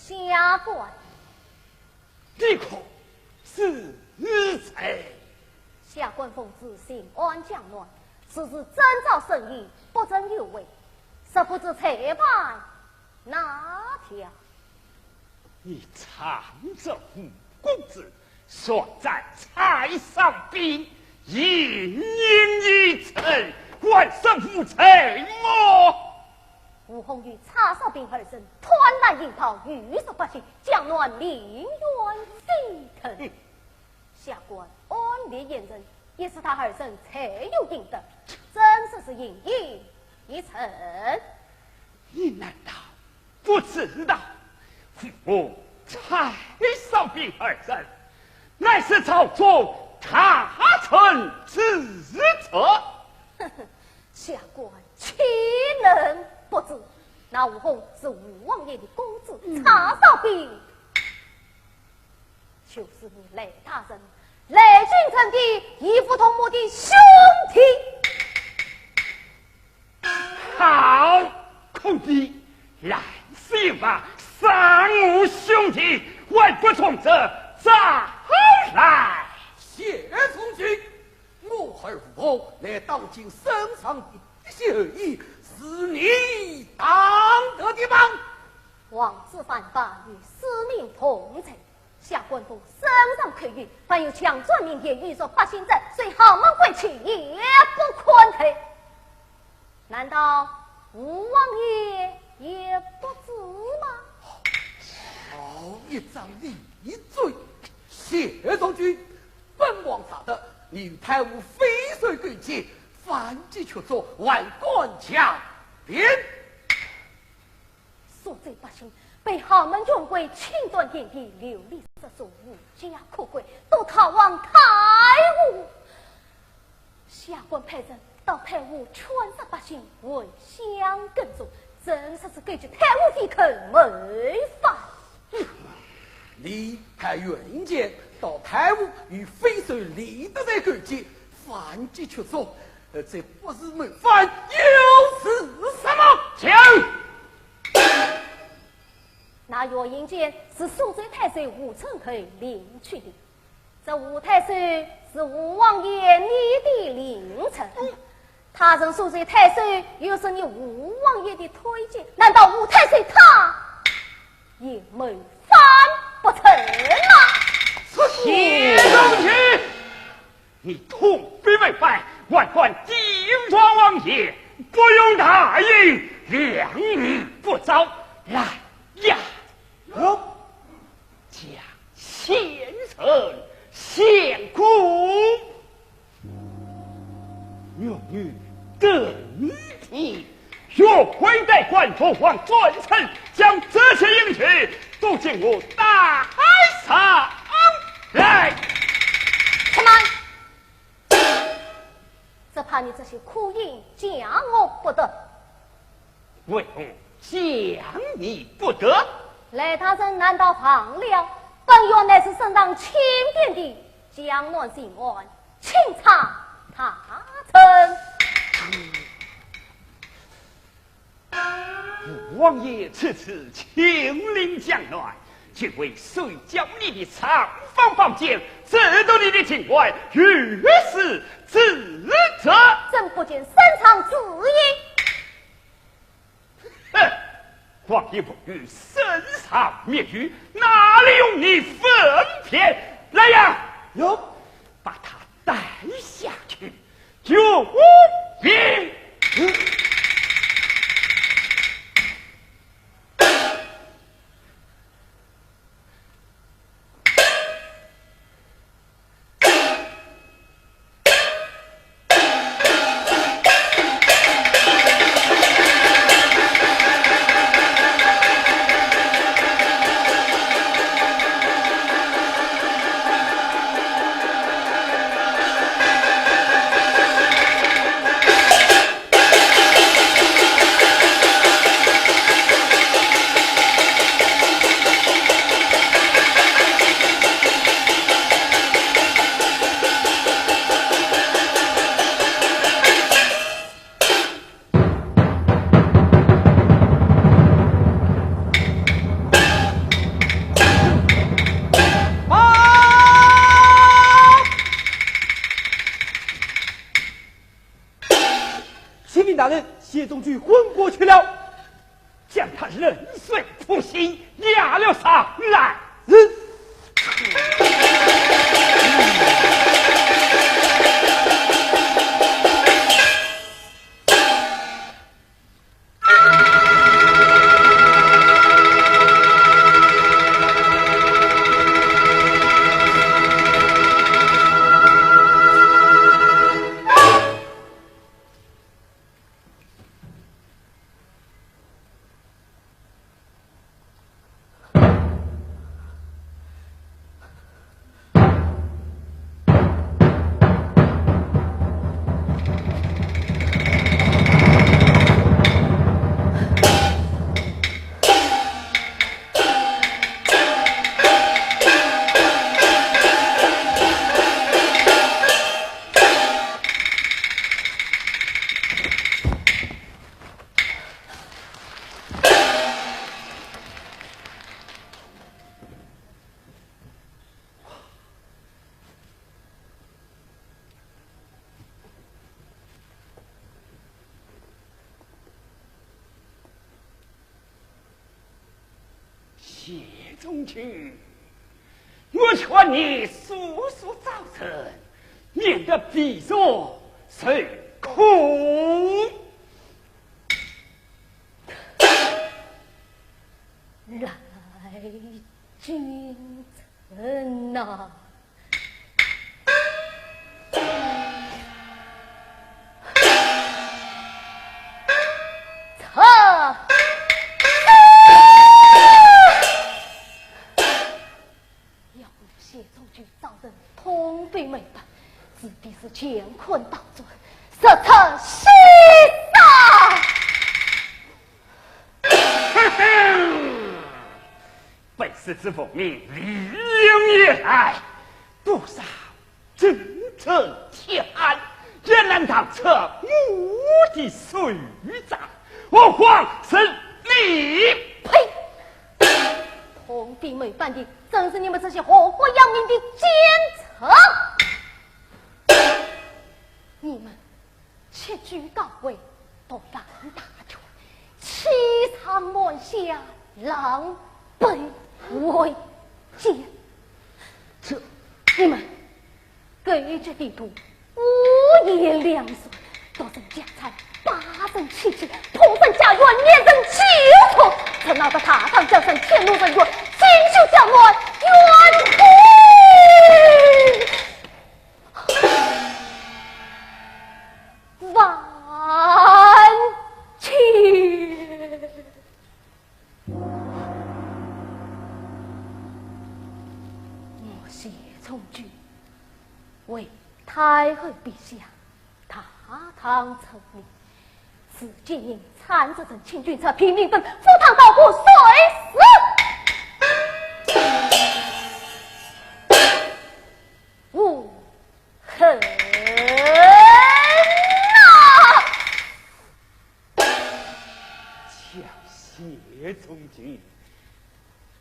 下官。你可是谁？下官奉旨巡按江南，此事遵照圣意，不准有违，实不知裁判哪条？你仗着武功之， 说在蔡少斌，一人一城，还是无罪么？吴宏与蔡少斌二人贪婪饮炮，愚触百姓，江南民怨沸腾。下官按律严惩，也是他二人罪有应得，真实是应有一惩。你难道 不知道，我蔡少斌二人乃是朝中大臣之子。下官岂能不知？那吴宏是吴王爷的公子，蔡少斌就是你雷大人、雷军臣的异父同母的兄弟。 好，孔弟，来，先把三五兄弟还不从这招来。谢从军，我儿吴宏乃当今圣上的嫡系后裔，是你当得的吗？王子犯法与私民同罪， 下官奉圣上口谕，凡有强占民田、愚触百姓者，虽豪门贵戚也不宽待。难道吴王爷也不知吗？好一张利嘴！谢从军，本王查得你与太傅妃首勾结，反击阙族，还敢强辩？ 数罪百姓，被豪门权贵侵占田地，流离失所，无家可归，都逃往太湖。下官派人到太湖劝说百姓回乡耕种，真实是勾结太湖匪寇，谋反。你派袁英坚到太湖与匪首李德才勾结，反击阙族，呃，这不是谋反又是什么？讲！ 那袁英坚是苏州太守吴承恩领去的，这吴太守是吴王爷你的令臣，他任苏州太守又是你吴王爷的推荐，难道吴太守他也谋反不成吗？谢从军， 你通兵未拜，还敢抵撞王爷，不用大刑，谅你不招。来呀！将先生相公，玉女登天， 学会带官，同王转臣，将这些印信都进我带上来。且慢！只怕你这些苦印将我不得。为何将你不得？雷大人难道忘了，本院乃是圣上钦点的江南巡按，钦差大臣。 吴王爷此次亲临江南，竟为搜剿你的尚方宝剑，诛夺你的清官御史之职。怎不见圣上旨意？哼！王爷不与圣上密语，哪里容你分辨？来呀！有。把他带下去。 救兵！宗举昏过去了，将他冷水泼洗，压了上来。是。谢仲举，我劝你速速招认，免得避重就轻。来，君臣呐！臣。要我谢仲举招认，通禀妹班，此地是乾坤倒转，实则西山。哈哈，本是知府命，理应也来，不想真正铁汉，也难逃出我的手掌，何况是你？呸！通禀妹班的，正是你们这些祸国殃民的奸臣。你们 窃居高位，独攬大权，欺上瞒下，狼狈为奸。这，你们狗急地图，胡言乱说，夺人家产，霸人妻子，破人家园，灭人九族，这闹得大唐江山，天怒人怨，锦绣江南，冤屈 万千。我谢仲举为太后陛下大唐臣民，自今因参知政请君出，平民愤，赴汤蹈火，垂死无 恨呐！将谢仲举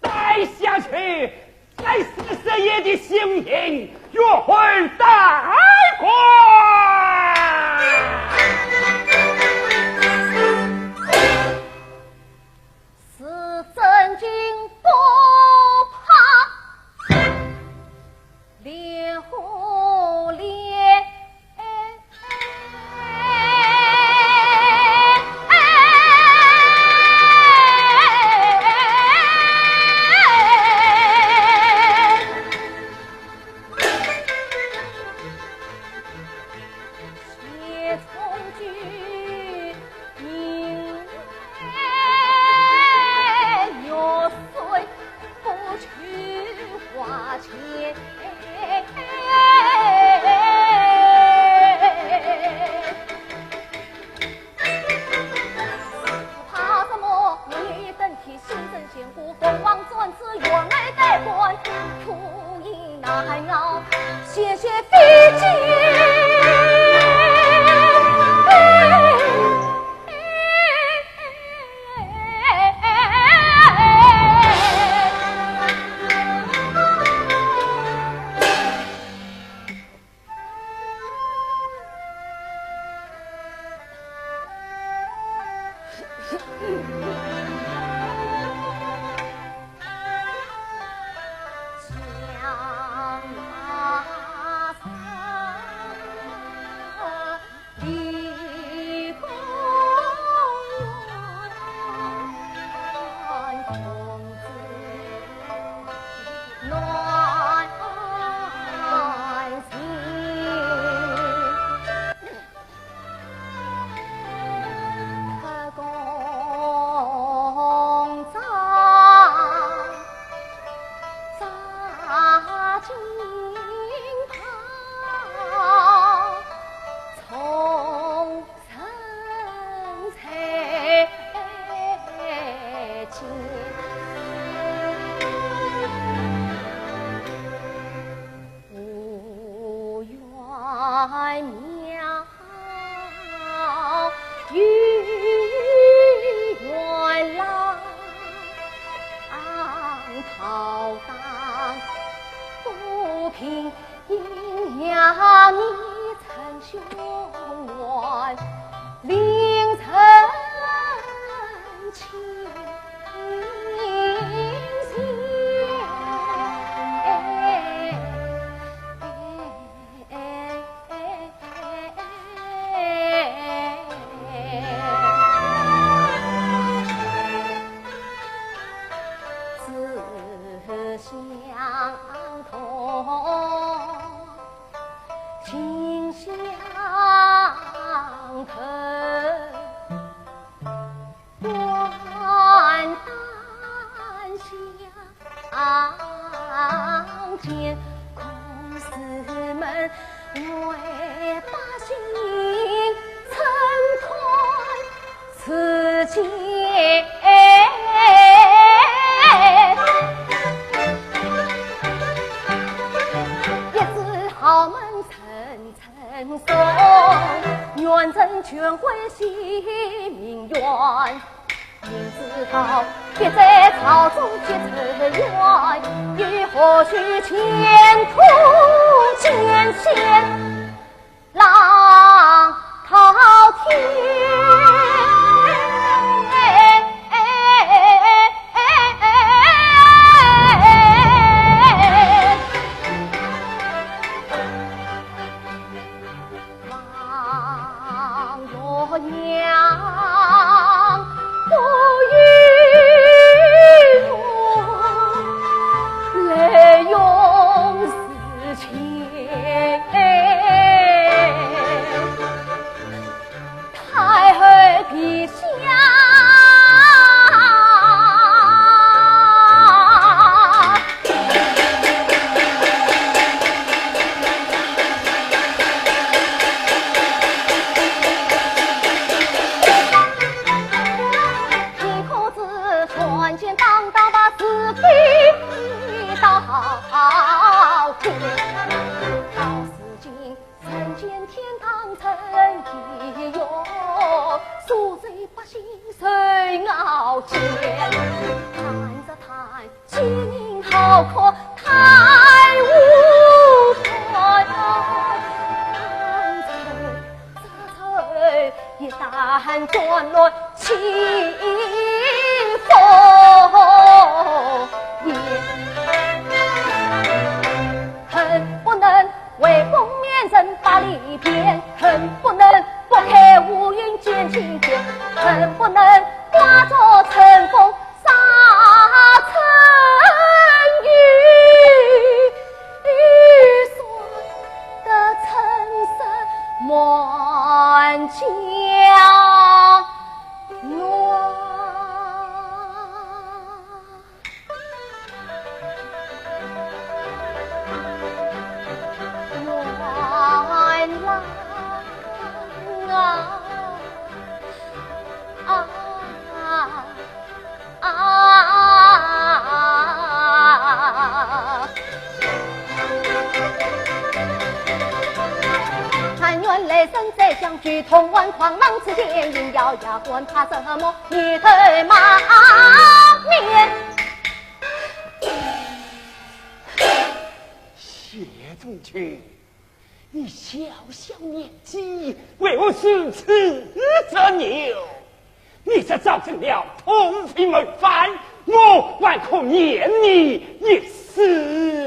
带下去，在四十爷的行刑，与尔待过。是真金不怕 烈火烈。谢仲举 明月月水不去花前。怕什么？我也一等天，新生仙姑，凤凰转世，员外戴冠，苦亦难熬，险些飞进。谢仲卿，你小小年纪，为何如此执拗？你这造成了土匪谋反，我还可免你一死。